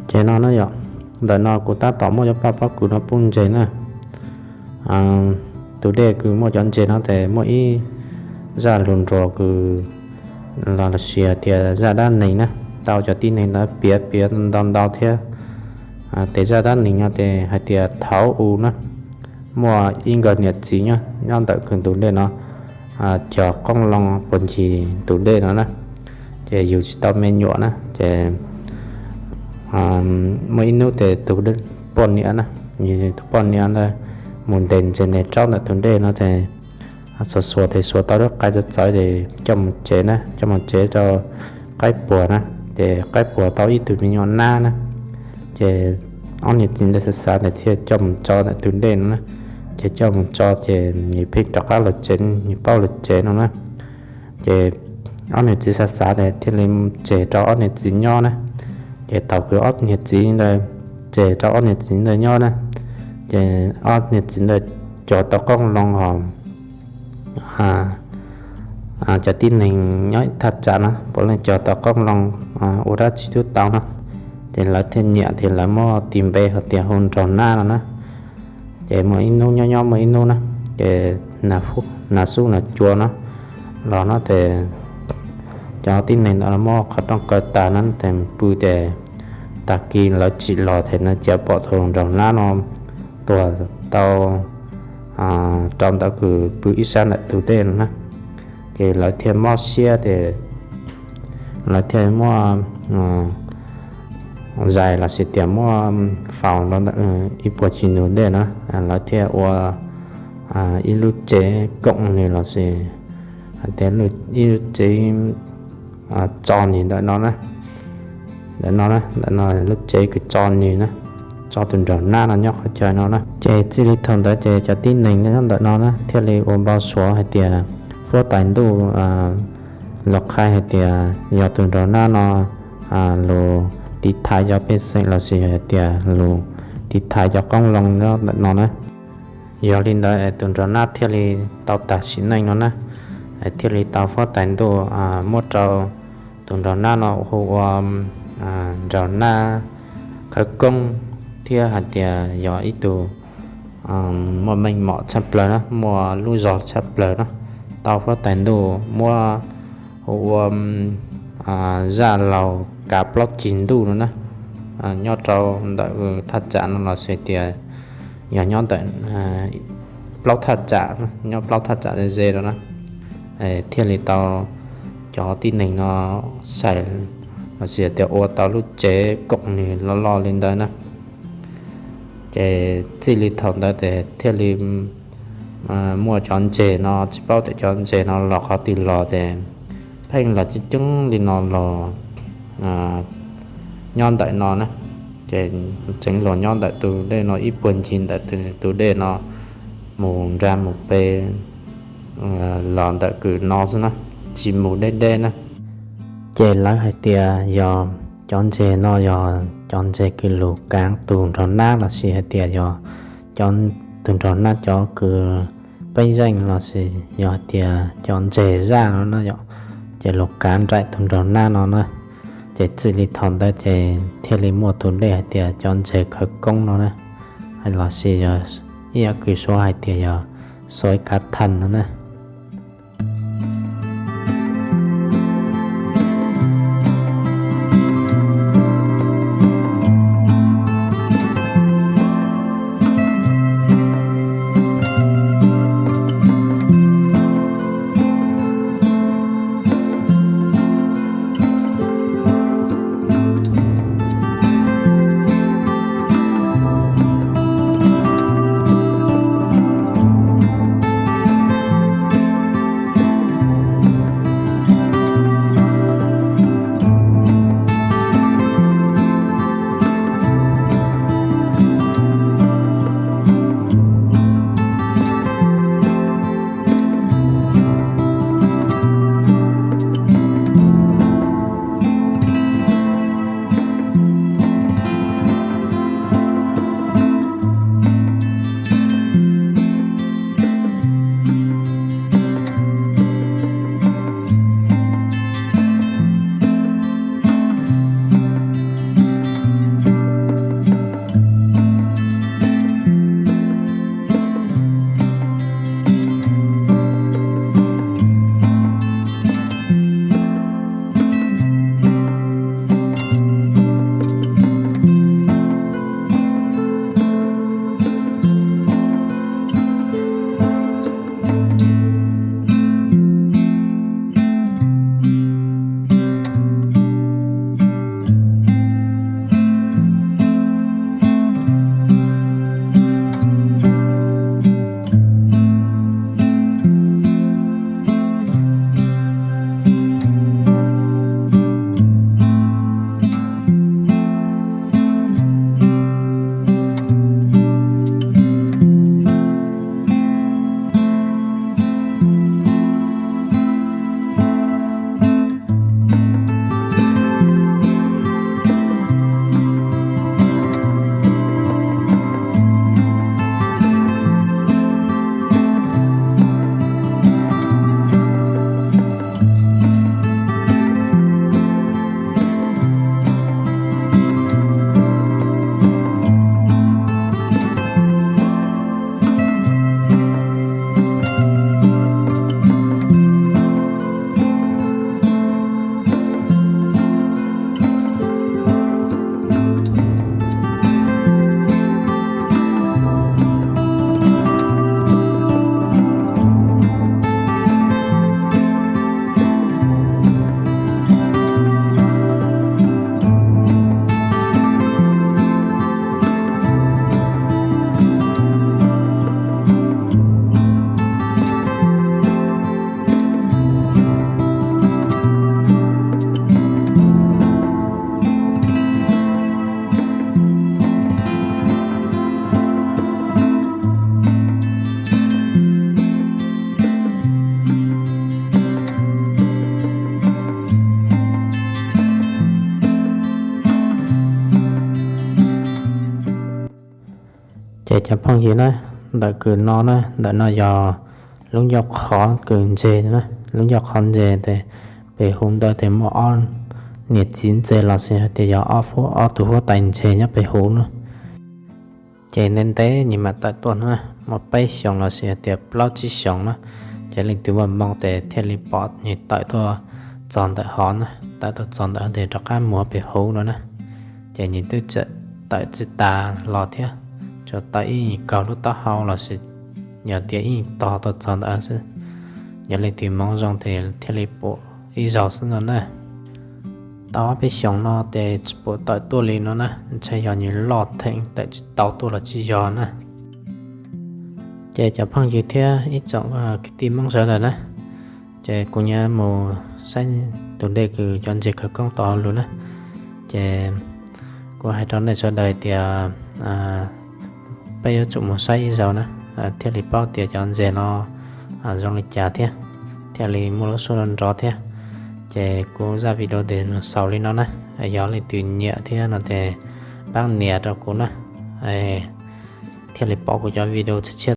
Ces no na yom, ntawm no kuv tab tom muab cov paj pob kws no pub ntses na. Tus dej kws muaj cov ntses no ces muaj ib zaj lug nruas kws los sis hais tias zaj dab neeg na, tau cov tib neeg ntawd piav piav ntau ntau thiab. Tes zaj dab neeg no ces hais tias thaum ub na, muaj ib nkawd niam txiv nyob nyob ntawm kws tus dej no cog qoob loo puag ncig tus dej no na, ces yug tsis tau me nyuam na ces muaj ib hnub ces tus poj niam na, tus poj niam ntawd mus ntes ntses ntes tsob ntawm tus dej no ces xuas xuas tes xuas tau lub qai txawv txawv ces coj mus tsev na, coj mus tsev rau qaib puas na, ces qaib puas tau ib tug me nyuam nab na. Ces ob niam txiv ntawd xav xav tes thiaj coj mus tso ntawm tus dej no na, ces coj mus tso ces nws pheej rov qab los tsev, nws paub los tsev no na. Ces ob niam txiv xav xav tes thiaj li tseg rau ob niam txiv nyob na. Ces thaum kws ob niam txiv ntawd tseg rau ob niam txiv ntawd nyob na, ces ob niam txiv ntawd cog tau qoob loo hos cov tib neeg nyob thaj tsam no puav leej cog tau qoob loo ua dab tsi twb tau no. Ces lawv thiaj nyiam ces lawv muab tis npe hais tias hu nraug nab no na. Ces muaj ib hnub nyob nyob muaj ib hnub na, ces nas xub nas cua no los no ces cov tib neeg ntawd muab qhov rooj kaw tas no ces mus pw ces tag kis lawv tsim los ces no cia pom tus nraug nab no tuag tau rau ntawd kws pw ib sab ntawm tus dej no na. Ces lawv thiaj mob siab ces lawv thiaj muab zais los sis tias muab faus rau ntawm ib puag ncig ntug dej no, lawv thiaj ua ib lub tsev koom nws los sis hais tias ib lub tsev tso nws ntawm no na. Ntawm no, ntawm no lub tsev kws tso nws na, tso tus nraug nab no nyob qhov chaw no na. Ces txij li thaum ntawd ces cov tib neeg nyob ntawm no na thiaj li ua npau suav hais tias huab tais ntuj los qhia hais tias yog tus nraug nab no lug tiv thaiv cov pej xeem los sis hais tias lug tiv thaiv cov qoob loo nyob ntawm no na. Yog li ntawd tus nraug nab thiaj li tau tag sim neej no na, thiaj li tau huab tais ntuj muab rau tus nraug nab no hu ua nraug nab khawv koob thiab hais tias yog ib tug muaj meej mom tshaj plaws na, muaj lub zog tshaj plaws na, tau huab tais ntuj muab hu ua zaj laug kav plaub ceg ntuj no na, nyob rau ntawm thaj tsam no los sis tias yog nyob ntawm plaub thaj tsam, nyob plaub thaj tsam ze ze no na, thiaj li tau cov tib neeg no xais los sis tias ua tau lub tsev koom nws loj loj li ntawd na. Ces txij li thaum ntawd ces thiaj li muaj cov ntses no tsis paub tias cov ntses no los qhov twg los ces pheej los coob coob li no los nyob ntawm no na. Ces tseev los nyob ntawm tus dej no ib puag ncig ntawm tus dej no mus nra mus pem los ntawm kws no xwb na, tsis mus deb deb na. Ces lawv hais tias yog cov ntses no yog cov ntses kws lug kav tus nraug nab los sis hais tias yog cov, tus nraug nab cov kws peb zeej los sis yog hais tias cov ntses zaj no na yom, ces lug kav nraim tus nraug nab no na. Ces txij li thaum ntawd ces thiaj li muaj tus dej hais tias cov ntses khawv koob no na, los sis yog ib yam kws suav hais tias yog Suav Kav Thaj no na. Ces cov phooj ywg na, ntawm kws no na, ntawm no yog lub ncauj qhov kws ntses na, lub ncauj qhov ntses tes pem hauv ntawd tes muaj ob niam txiv ntses los sis hais tias yog ob huab, ob tug huab tais ntses nyob pem hauv na. Ces ntev ntev nyim mam tawm tuaj na, muaj peb xyoos los sis hais tias plaub tsib xyoos na, ces leej twg muaj moo tes thiaj li pom nyem tawm tuaj txog ntawm hov na, tawm tuaj txog ntawm tes rov qab mus pem hauv no na. Ces nyem twb tawm tsis tas los thiab, tsuas tawm ib kaug lub taub hau los sis yog tias ib tog tuaj txog ntawd xwb. Yog leej twg hmoov zoo tes thiaj li pom ib zaug xwb no na. Tau ob peb xyoos no tes tsis pom tawm tuaj li no na, ntshe yog nyem loj theem tawm tsis tau tuaj los tsis yog na. Ces cov phooj ywg thiab ib tsoom kwv tij Hmoob sawv daws na, ces kuv nyam mus saib tus dej kws cov ntses khawv koob tau hauv lug na. Ces kuv hais rau nej sawv daws tias peb yuav tsum mus saib ib zaug na, thiaj li paub tias cov ntses no zoo li cas thiab, thiaj li muaj lub suab nrov thiab. Ces kuv zaj video tes xaus li no na, yog leej twg nyiam thiab no tes pab nias rau kuv na, thiaj li pom kuv cov video tshiab tshiab.